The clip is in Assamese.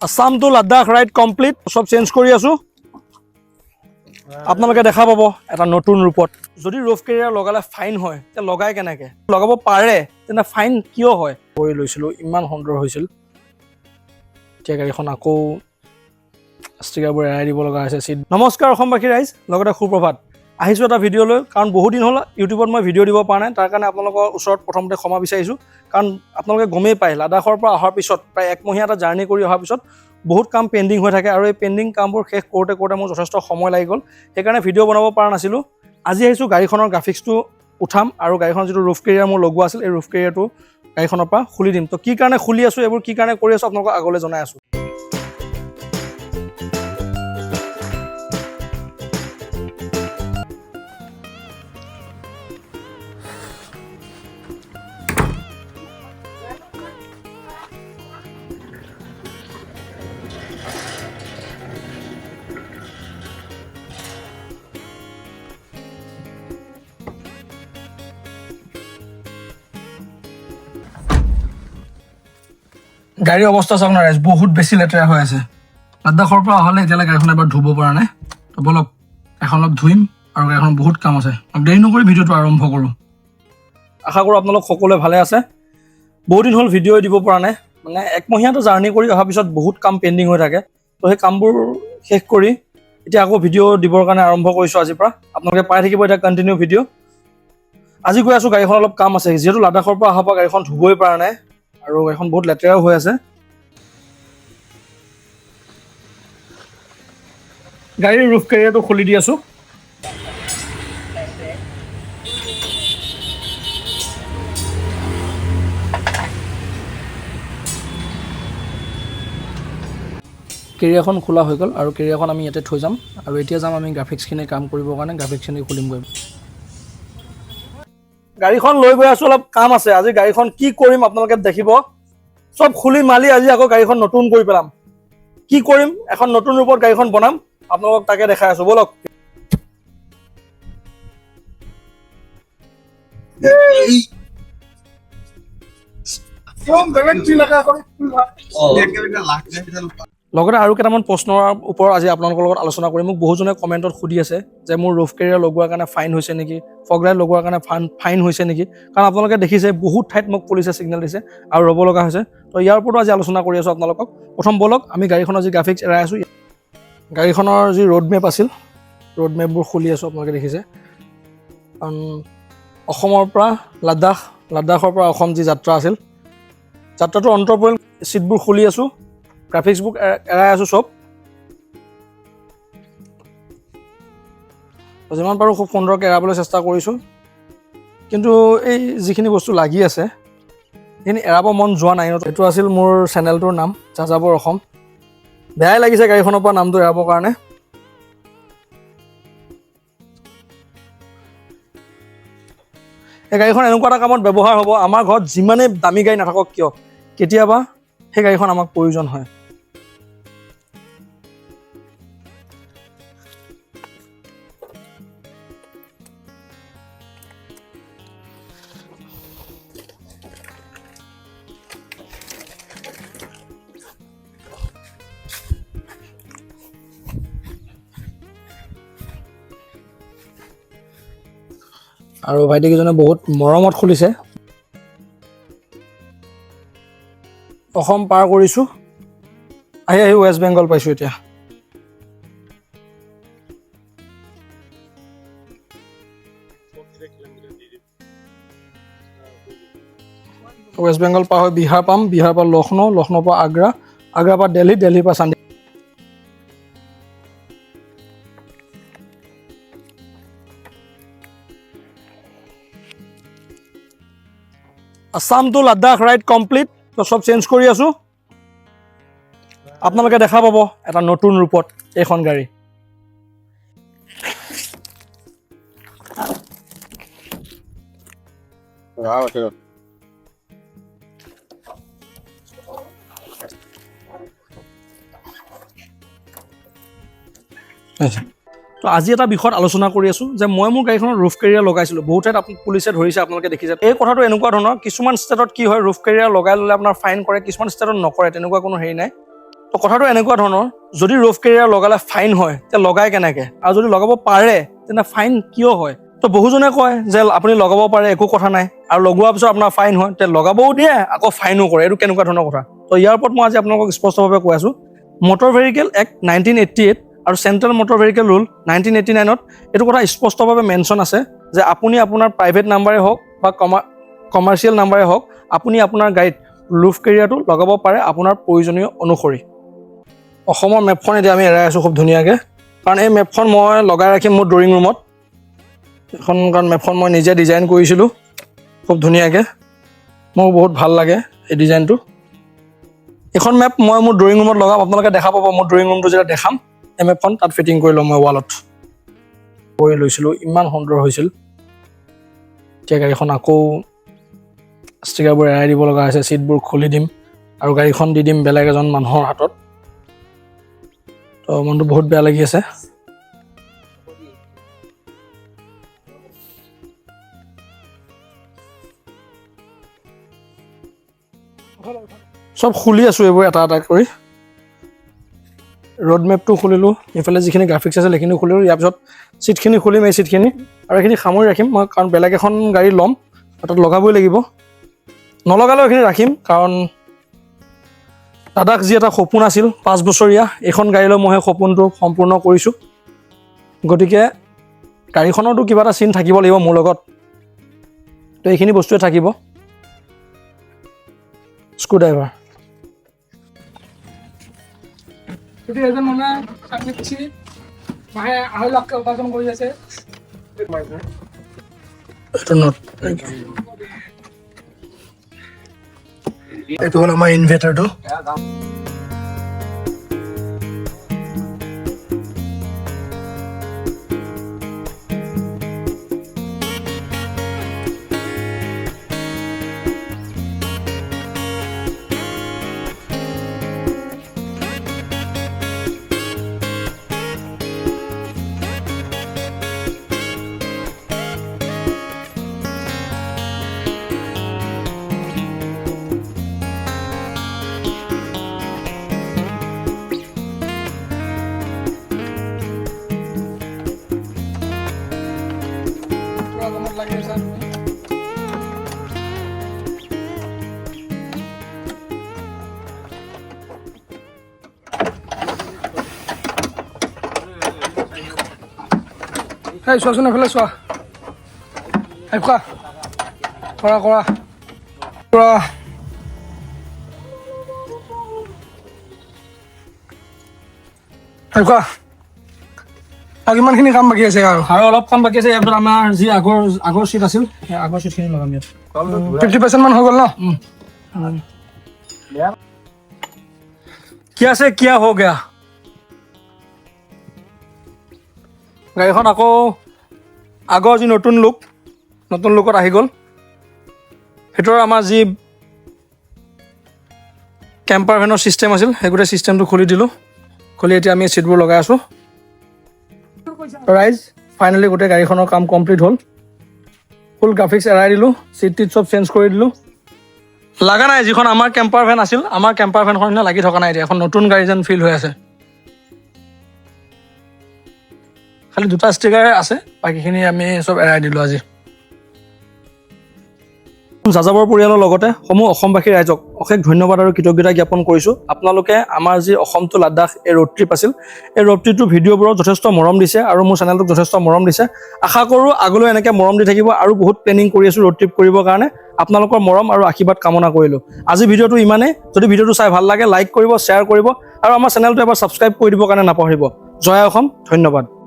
Assam to Ladakh ride complete, চব চেঞ্জ কৰি আছোঁ। আপোনালোকে দেখা পাব এটা নতুন ৰূপত। যদি ৰুফ কেৰিয়াৰ লগালে ফাইন হয়, তেতিয়া লগাই কেনেকৈ? লগাব পাৰে, তেনে ফাইন কিয় হয়? কৰি লৈছিলোঁ, ইমান সুন্দৰ হৈছিল। এতিয়া গাড়ীখন আকৌ ষ্টিকাৰবোৰ এৰাই দিব লগা হৈছে। চিট। নমস্কাৰ অসমবাসী ৰাইজ, লগতে সুপ্ৰভাত। আহিছোঁ এটা ভিডিঅ' লৈ, কাৰণ বহুত দিন হ'ল ইউটিউবত মই ভিডিঅ' দিব পৰা নাই। তাৰ কাৰণে আপোনালোকৰ ওচৰত প্ৰথমতে ক্ষমা বিচাৰিছোঁ, কাৰণ আপোনালোকে গমেই পায়, লাডাখৰ পৰা অহাৰ পিছত প্ৰায় একমহীয়া এটা জাৰ্ণি কৰি অহাৰ পিছত বহুত কাম পেণ্ডিং হৈ থাকে আৰু এই পেণ্ডিং কামবোৰ শেষ কৰোঁতে কৰোঁতে মোৰ যথেষ্ট সময় লাগি গ'ল। সেইকাৰণে ভিডিঅ' বনাব পৰা নাছিলোঁ। আজি আহিছোঁ, গাড়ীখনৰ গ্ৰাফিক্সটো উঠাম আৰু গাড়ীখনৰ যিটো ৰুফ কেৰিয়াৰ মোৰ লগোৱা আছিল, এই ৰুফ কেৰিয়াৰটো গাড়ীখনৰ পৰা খুলি দিম। তো কি কাৰণে খুলি আছোঁ, এইবোৰ কি কাৰণে কৰি আছোঁ, আপোনালোকক আগলৈ জনাই আছোঁ। গাড়ীৰ অৱস্থা চাওক না ৰাইজ, বহুত বেছি লেতেৰা হৈ আছে। লাডাখৰ পৰা অহালে এতিয়ালৈ গাড়ীখন এবাৰ ধুব পৰা নাই। তো ব'লক, এখন অলপ ধুইম আৰু গাড়ীখন বহুত কাম আছে। দেৰি নকৰি ভিডিঅ'টো আৰম্ভ কৰোঁ। আশা কৰোঁ আপোনালোক সকলোৱে ভালে আছে। বহুত দিন হ'ল ভিডিঅ' দিব পৰা নাই, মানে একমহীয়াটো জাৰ্ণি কৰি অহাৰ পিছত বহুত কাম পেণ্ডিং হৈ থাকে। তো সেই কামবোৰ শেষ কৰি এতিয়া আকৌ ভিডিঅ' দিবৰ কাৰণে আৰম্ভ কৰিছোঁ। আজিৰ পৰা আপোনালোকে পাই থাকিব এতিয়া কণ্টিনিউ ভিডিঅ'। আজি গৈ আছোঁ, গাড়ীখন অলপ কাম আছে, যিহেতু লাডাখৰ পৰা অহাৰ পৰা গাড়ীখন ধুবই পৰা নাই আৰু গাড়ীখন বহুত লেতেৰাও হৈ আছে। গাড়ীৰ ৰুফ কেৰিয়াৰটো খুলি দি আছোঁ। কেৰিয়াৰখন খোলা হৈ গ'ল আৰু কেৰিয়াৰখন আমি ইয়াতে থৈ যাম আৰু এতিয়া যাম আমি গ্ৰাফিক্সখিনি কাম কৰিবৰ কাৰণে, গ্ৰাফিক্সখিনি খুলিমগৈ। গাড়ীখন লৈ গৈ আছোঁ, অলপ কাম আছে। আজি গাড়ীখন কি কৰিম আপোনালোকে দেখিব। চব খুলি মালি আজি আকৌ গাড়ীখন নতুন কৰি পেলাম। কি কৰিম, এখন নতুন ৰূপত গাড়ীখন বনাম, আপোনালোকক তাকে দেখাই আছোঁ। ব'লক। লগতে আৰু কেইটামান প্ৰশ্নৰ ওপৰত আজি আপোনালোকৰ লগত আলোচনা কৰিম। মোক বহুজনে কমেণ্টত সুধি আছে যে মোৰ ৰুফ কেৰিয়াৰ লগোৱাৰ কাৰণে ফাইন হৈছে নেকি, ফগ লাইট লগোৱাৰ কাৰণে ফাইন হৈছে নেকি, কাৰণ আপোনালোকে দেখিছে বহুত ঠাইত মোক পুলিচে ছিগনেল দিছে আৰু ৰ'ব লগা হৈছে। তো ইয়াৰ ওপৰতো আজি আলোচনা কৰি আছোঁ আপোনালোকক। প্ৰথম ব'লক, আমি গাড়ীখনৰ যি গ্ৰাফিক্স এৰাই আছোঁ, গাড়ীখনৰ যি ৰোড মেপ আছিল, ৰোড মেপবোৰ খুলি আছোঁ, আপোনালোকে দেখিছে। কাৰণ অসমৰ পৰা লাডাখ, লাডাখৰ পৰা অসম যি যাত্ৰা আছিল, যাত্ৰাটো অন্ত পৰিল। চিটবোৰ খুলি আছোঁ, গ্ৰাফিক্সবোৰ এৰাই আছোঁ চব। যিমান পাৰোঁ খুব সুন্দৰকৈ এৰাবলৈ চেষ্টা কৰিছোঁ, কিন্তু এই যিখিনি বস্তু লাগি আছে সেইখিনি এৰাব মন যোৱা নাই। এইটো আছিল মোৰ চেনেলটোৰ নাম, যাযাবৰ অসম। বেয়াই লাগিছে গাড়ীখনৰ পৰা নামটো এৰাবৰ কাৰণে। এই গাড়ীখন এনেকুৱা এটা কামত ব্যৱহাৰ হ'ব, আমাৰ ঘৰত যিমানেই দামী গাড়ী নাথাকক কিয়, কেতিয়াবা সেই গাড়ীখন আমাক প্ৰয়োজন হয়। আৰু ভাইটিকেইজনে বহুত মৰমত খুলিছে। অসম পাৰ কৰিছোঁ, আহি আহি ৱেষ্ট বেংগল পাইছোঁ এতিয়া। ৱেষ্ট বেংগল পাৰ হৈ বিহাৰ পাম, বিহাৰৰ পৰা লক্ষ্ণৌ, লক্ষ্ণৌৰ পৰা আগ্ৰা, আগ্ৰাৰ পৰা দেলহি, দেলহিৰ পৰা Chandy. Assam to Ladakh ride complete, তো চব চেঞ্জ কৰি আছোঁ। আপোনালোকে দেখা পাব এটা নতুন ৰূপত এইখন গাড়ী। তো আজি এটা বিষয়ত আলোচনা কৰি আছোঁ যে মই মোৰ গাড়ীখনত ৰুফ কেৰিয়াৰ লগাইছিলোঁ, বহুত ঠাইত পুলিচে ধৰিছে, আপোনালোকে দেখিছে। এই কথাটো এনেকুৱা ধৰণৰ, কিছুমান ষ্টেটত কি হয়, ৰুফ কেৰিয়াৰ লগাই ল'লে আপোনাৰ ফাইন কৰে, কিছুমান ষ্টেটত নকৰে, তেনেকুৱা কোনো হেৰি নাই। তো কথাটো এনেকুৱা ধৰণৰ, যদি ৰুফ কেৰিয়াৰ লগালে ফাইন হয়, তেতিয়া লগাই কেনেকৈ? আৰু যদি লগাব পাৰে, তেন্তে ফাইন কিয় হয়? তো বহুজনে কয় যে আপুনি লগাব পাৰে, একো কথা নাই, আৰু লগোৱাৰ পিছত আপোনাৰ ফাইন হয়, তেতিয়া লগাবও দিয়ে, আকৌ ফাইনো কৰে, এইটো কেনেকুৱা ধৰণৰ কথা? তো ইয়াৰ ওপৰত মই আজি আপোনালোকক স্পষ্টভাৱে কৈ আছোঁ, Motor Vehicle Act 1988 আৰু Central Motor Vehicle Rule 1989ত এইটো কথা স্পষ্টভাৱে মেনশ্যন আছে যে আপুনি আপোনাৰ প্ৰাইভেট নাম্বাৰে হওক বা কমাৰ্চিয়েল নাম্বাৰে হওক, আপুনি আপোনাৰ গাড়ীত ৰুফ কেৰিয়াৰটো লগাব পাৰে আপোনাৰ প্ৰয়োজনীয় অনুসৰি। অসমৰ মেপখন এতিয়া আমি এৰাই আছোঁ খুব ধুনীয়াকৈ, কাৰণ এই মেপখন মই লগাই ৰাখিম মোৰ ড্ৰয়িং ৰুমত এখন, কাৰণ মেপখন মই নিজে ডিজাইন কৰিছিলোঁ খুব ধুনীয়াকৈ। মোৰ বহুত ভাল লাগে এই ডিজাইনটো। এইখন মেপ মই মোৰ ড্ৰয়িং ৰুমত লগাম, আপোনালোকে দেখা পাব। মোৰ ড্ৰয়িং ৰুমটো যেতিয়া দেখাম, এই মেপখন তাত ফিটিং কৰি ল'ম মই ৱালত। কৰি লৈছিলোঁ, ইমান সুন্দৰ হৈছিল। এতিয়া গাড়ীখন আকৌ ষ্টিকাৰবোৰ এৰাই দিব লগা হৈছে, ছিটবোৰ খুলি দিম আৰু গাড়ীখন দি দিম বেলেগ এজন মানুহৰ হাতত। তো মনটো বহুত বেয়া লাগি আছে। চব খুলি আছোঁ এইবোৰ এটা এটা কৰি। ৰোড মেপটো খুলিলোঁ, এইফালে যিখিনি গ্ৰাফিক্স আছিল সেইখিনি খুলিলোঁ। ইয়াৰ পিছত ছিটখিনি খুলিম, এই ছিটখিনি আৰু এইখিনি সামৰি ৰাখিম মই, কাৰণ বেলেগ এখন গাড়ী ল'ম, তাত লগাবই লাগিব। নলগালেও এইখিনি ৰাখিম, কাৰণ দাদাক যি এটা সপোন আছিল 5 বছৰীয়া, এইখন গাড়ীলৈ মই সেই সপোনটো সম্পূৰ্ণ কৰিছোঁ। গতিকে গাড়ীখনৰতো কিবা এটা চিন থাকিব লাগিব মোৰ লগত। তো এইখিনি বস্তুৱে থাকিব, স্ক্ৰু ড্ৰাইভাৰ। যদি এজন মানুহে চাকৰি বেছি মাহে 2.5 লাখকৈ উপাৰ্জন কৰি আছে। এইটো not. এইটো হ'ল আমাৰ ইনভাৰ্টাৰটো। পুৰা কামত লাগি আছে। এই চোৱাচোন, এইফালে চোৱা। এই খোৱা, কৰা কৰা কৰা। এই খোৱা, আৰু কিমানখিনি কাম বাকী আছে আৰু? আৰু অলপ কাম বাকী আছে। ইয়াৰ পিছত আমাৰ যি আগৰ চিট আছিল, সেই আগৰ চিটখিনি লগাম ইয়াত। 50% মান হৈ গ'ল ন? क्या से क्या हो गया! গাড়ীখন আকৌ আগৰ যি নতুন লুক, নতুন লুকত আহি গ'ল। ভিতৰৰ আমাৰ যি কেম্পাৰ ভেনৰ ছিষ্টেম আছিল, সেই গোটেই ছিষ্টেমটো খুলি দিলোঁ। খুলি এতিয়া আমি চিটবোৰ লগাই আছোঁ। ৰাইজ, ফাইনেলি গোটেই গাড়ীখনৰ কাম কমপ্লিট হ'ল। ফুল গ্ৰাফিক্স এৰাই দিলোঁ, চিট টিট চব চেঞ্জ কৰি দিলোঁ। লগা নাই, যিখন আমাৰ কেম্পাৰ ভেন আছিল, আমাৰ কেম্পাৰ ভেনখন নিচিনা লাগি থকা নাই। এতিয়া এখন নতুন গাড়ী যেন ফিল হৈ আছে। খালি দুটা ষ্টিকাৰ আছে, বাকীখিনি আমি চব এৰাই দিলোঁ আজি। যাযাবৰ পৰিয়ালৰ লগতে সমূহ অসমবাসী ৰাইজক অশেষ ধন্যবাদ আৰু কৃতজ্ঞতা জ্ঞাপন কৰিছোঁ। আপোনালোকে আমাৰ যি অসম টু লাডাখ এই ৰোড ট্ৰিপ আছিল, এই ৰোড ট্ৰিপটোৰ ভিডিঅ'বোৰত যথেষ্ট মৰম দিছে আৰু মোৰ চেনেলটোক যথেষ্ট মৰম দিছে। আশা কৰোঁ আগলৈ এনেকৈ মৰম দি থাকিব আৰু বহুত প্লেনিং কৰি আছোঁ ৰোড ট্ৰিপ কৰিবৰ কাৰণে। আপোনালোকৰ মৰম আৰু আশীৰ্বাদ কামনা কৰিলোঁ। আজি ভিডিঅ'টো ইমানেই। যদি ভিডিঅ'টো চাই ভাল লাগে, লাইক কৰিব, শ্বেয়াৰ কৰিব আৰু আমাৰ চেনেলটো এবাৰ ছাবস্ক্ৰাইব কৰি দিবৰ কাৰণে নাপাহৰিব। জয় অসম, ধন্যবাদ।